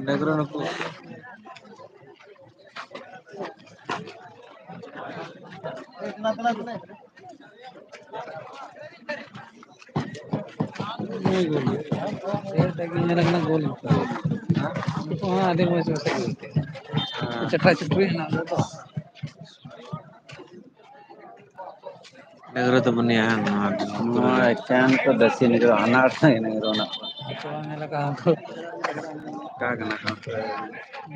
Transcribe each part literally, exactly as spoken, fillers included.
ᱰᱟᱝᱨᱟ ᱱᱩᱠᱩ᱾ ᱱᱩᱭ ᱜᱳᱞ᱾ ᱥᱮ ᱛᱮᱜᱮ ᱧᱮᱞ ᱠᱟᱱᱟ ᱜᱳᱞ᱾ ᱩᱱᱠᱩ ᱦᱚᱸ ᱟᱹᱰᱤ ᱢᱚᱡᱽ ᱢᱚᱡᱽ ᱜᱳᱞ ᱛᱮ᱾ ᱪᱟᱴᱟ ᱪᱩᱴᱨᱤ ᱦᱮᱱᱟᱜ ᱠᱚᱣᱟ ᱛᱚ᱾ ᱰᱟᱝᱨᱟ ᱫᱚ ᱵᱟᱹᱱᱩᱭᱟ ᱦᱟᱸᱜ ᱱᱚᱣᱟ ᱱᱚᱣᱟ ᱮᱠᱮᱱ ᱠᱚ ᱫᱮᱥᱤ ᱱᱤᱡᱮᱨ ᱟᱱᱟᱴ ᱱᱤᱡᱮᱨ ᱚᱱᱟ᱾ ᱛᱚ ᱧᱮᱞ ᱟᱠᱟᱫ ᱩᱱᱠᱩ᱾ ᱚᱠᱟ ᱠᱟᱱᱟ ᱠᱚ?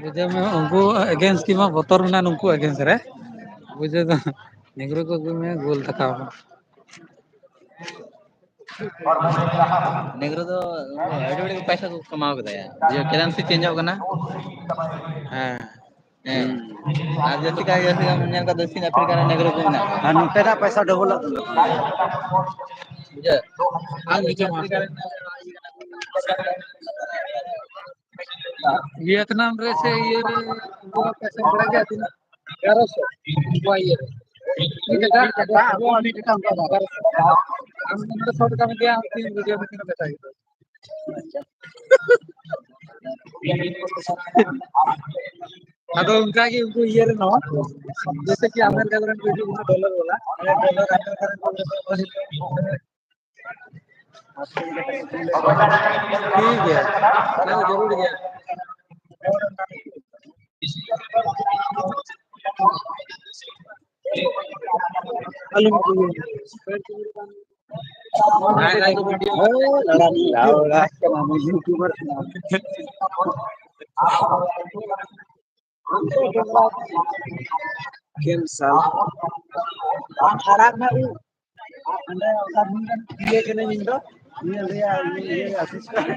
ᱵᱩᱡᱷᱟᱹᱣ ᱢᱮ, ᱩᱱᱠᱩ against ᱠᱤ ᱢᱟ ᱵᱚᱛᱚᱨ ᱢᱮᱱᱟᱜᱼᱟ ᱱᱩᱠᱩ against ᱨᱮ᱾ ᱵᱩᱡᱷᱟᱹᱣ ᱫᱚ ᱱᱮᱜᱽᱨᱳ ᱠᱚ ᱟᱹᱜᱩᱭ ᱢᱮ, ᱜᱳᱞ ᱛᱟᱠᱟᱣ ᱢᱮ᱾ ᱱᱮᱜᱽᱨᱳ ᱫᱚ ᱟᱹᱰᱤ ᱟᱹᱰᱤ ᱯᱚᱭᱥᱟ ᱠᱚ ᱠᱟᱢᱟᱣ ᱠᱮᱫᱟ ᱭᱟ᱾ ᱡᱮ currency changeᱚᱜ ᱠᱟᱱᱟ᱾ ᱦᱮᱸ᱾ ᱦᱮᱸ᱾ ᱟᱨ ᱡᱟᱹᱥᱛᱤ ᱠᱟᱭ ᱡᱟᱹᱥᱛᱤ ᱜᱟᱱ ᱧᱮᱞ ᱠᱟᱫᱟ ᱫᱚᱠᱠᱷᱤᱱ ᱟᱯᱷᱨᱤᱠᱟ ᱨᱮ ᱱᱮᱜᱽᱨᱳ ᱠᱚ ᱢᱮᱱᱟᱜ ᱠᱚᱣᱟ᱾ ᱟᱨ ᱱᱚᱛᱮᱱᱟᱜ ᱯᱚᱭᱥᱟ ᱰᱚᱵᱚᱞᱚᱜ ᱠᱟᱱᱟ᱾ ᱵᱩᱡᱷᱟᱹᱣ? ᱟᱨ ᱫᱚᱠᱠᱷᱤᱱ ᱟᱯᱷᱨᱤᱠᱟ ᱨᱮ ᱵᱷᱤᱭᱮᱛᱱᱟᱢ ᱨᱮ ᱥᱮ ᱤᱭᱟᱹ ᱨᱮ ᱩᱱᱠᱩᱣᱟᱜ ᱯᱚᱭᱥᱟ ᱵᱟᱲᱟᱭ ᱜᱮᱭᱟ ᱛᱤᱱᱟᱹᱜ? ᱮᱜᱟᱨᱚᱥᱚ᱾ ᱩᱱᱠᱩᱣᱟᱜ ᱤᱭᱟᱹ ᱨᱮ᱾ ᱢᱤᱫ ᱴᱟᱠᱟ, ᱮᱴᱟᱜ, ᱟᱵᱚᱣᱟᱜ ᱢᱤᱫ ᱴᱟᱠᱟ ᱚᱱᱠᱟ ᱫᱚ ᱮᱜᱟᱨᱚᱥᱚ᱾ ᱟᱢ ᱱᱚᱰᱮ ᱥᱚ ᱴᱟᱠᱟᱢ ᱤᱫᱤᱭᱟ, ᱟᱢ ᱛᱤᱱ ᱵᱩᱡᱷᱟᱹᱣ ᱢᱮ ᱛᱤᱱᱟᱹᱜ ᱯᱚᱭᱥᱟ ᱦᱩᱭᱩᱜ ᱛᱟᱢᱟ᱾ ᱟᱫᱚ ᱚᱱᱠᱟ ᱜᱮ ᱩᱱᱠᱩ ᱤᱭᱟᱹ ᱨᱮᱱ ᱦᱚᱸ, ᱡᱮᱭᱥᱮ ᱠᱤ ᱟᱢᱮᱨᱤᱠᱟ ᱠᱚᱨᱮᱱ ᱠᱚ ᱦᱤᱡᱩᱜ ᱠᱟᱱᱟ ᱰᱚᱞᱟᱨ ᱵᱟᱞᱟ, ᱰᱚᱞᱟᱨ ᱟᱢᱮᱨᱤᱠᱟ ᱨᱮᱱ ᱠᱚ ᱴᱷᱤᱠ ᱜᱮᱭᱟ, ᱚᱱᱟ ᱫᱚ ᱡᱟᱹᱨᱩᱲ ᱜᱮᱭᱟ᱾ ᱟᱞᱚᱢ ᱠᱩᱞᱤᱭᱟ᱾ ᱦᱳᱭ, ᱞᱟᱲᱟ ᱞᱟᱲᱟ ᱠᱟᱱᱟ, ᱱᱩᱭ YouTuber ᱠᱟᱱᱟ᱾ ᱠᱮᱱᱥᱟᱨ᱾ ᱟᱨᱟᱜ ᱨᱮᱱᱟᱜ ᱩᱵ᱾ ᱚᱸᱰᱮ ᱚᱱᱠᱟ ᱢᱤᱫᱴᱮᱱ ᱤᱭᱟᱹ ᱠᱟᱹᱱᱟᱹᱧ ᱤᱧ ᱫᱚ᱾ ᱩᱱᱤ ᱞᱟᱹᱭᱟ, ᱩᱱᱤ ᱤᱭᱟᱹ assistant,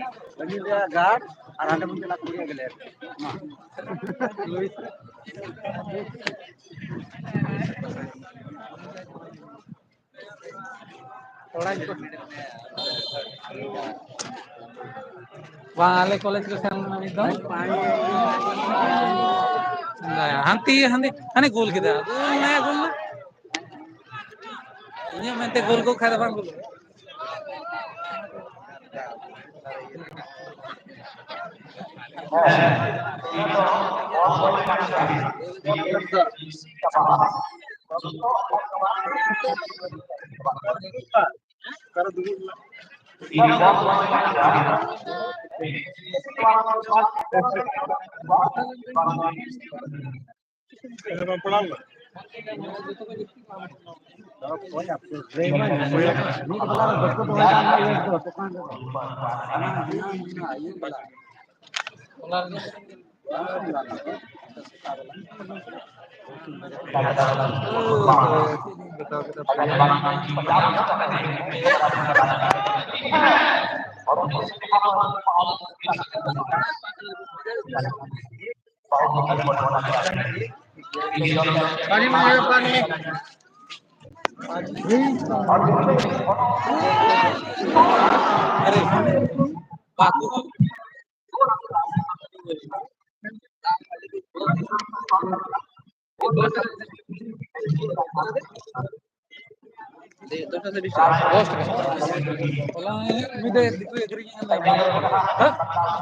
ᱩᱱᱤ ᱞᱟᱹᱭᱟ guard, ᱟᱨ ᱦᱟᱸᱰᱮ ᱵᱚᱱ ᱪᱟᱞᱟᱜ ᱠᱩᱲᱤᱭᱟᱹ ᱜᱮᱞᱮ᱾ ᱢᱟ᱾ ᱵᱟᱝ, ᱟᱞᱮ ᱠᱚᱞᱮᱡᱽ ᱠᱚ ᱥᱮᱱ ᱞᱮᱱᱟ ᱢᱤᱫ ᱫᱚᱢ᱾ ᱦᱟᱱᱛᱮ, ᱦᱟᱱᱛᱮ, ᱦᱟᱱᱮ ᱜᱳᱞ ᱠᱮᱫᱟ᱾ ᱜᱳᱞ ᱱᱟᱭᱟ ᱜᱳᱞ ᱱᱟ᱾ ᱤᱧᱟᱹᱜ ᱢᱮᱱᱛᱮ ᱜᱳᱞ ᱜᱳᱞ ᱠᱷᱟᱡ ᱫᱚ ᱵᱟᱝ ᱜᱳᱞ᱾ पानी मांगेगा, पानी। अरे, बाबू।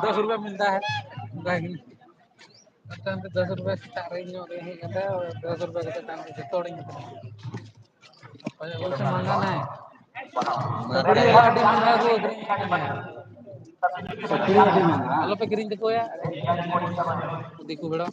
ᱫᱚᱥ ᱨᱩᱯᱤᱭᱟ ᱢᱤᱞᱛᱟ ᱦᱟᱭ᱾ ᱢᱤᱫᱴᱟᱝ ᱫᱚ ᱫᱚᱥ ᱨᱩᱯᱤᱭᱟ ᱥᱮᱛᱟᱜ ᱨᱮ ᱧᱚᱜ ᱨᱮ ᱦᱮᱡ ᱠᱟᱛᱮ, ᱫᱚᱥ ᱨᱩᱯᱤᱭᱟ ᱠᱟᱛᱮ ᱛᱟᱭᱚᱢ ᱛᱮ ᱡᱚᱛᱚ ᱦᱚᱲᱤᱧ ᱢᱮᱛᱟ ᱠᱚᱣᱟ᱾ ᱚᱠᱚᱭ ᱟᱹᱜᱩ ᱥᱮ ᱢᱟᱸᱜᱟ ᱱᱟᱭ? ᱥᱩᱠᱨᱤ ᱟᱹᱰᱤ ᱢᱟᱸᱜᱟ ᱠᱚ ᱟᱹᱠᱷᱨᱤᱧ ᱠᱟᱱᱟ᱾ ᱥᱩᱠᱨᱤ ᱟᱹᱰᱤ ᱢᱟᱸᱜᱟ᱾ ᱟᱞᱚᱯᱮ ᱠᱤᱨᱤᱧ ᱛᱟᱠᱚᱣᱟ ᱫᱤᱠᱩ ᱵᱮᱲᱟ᱾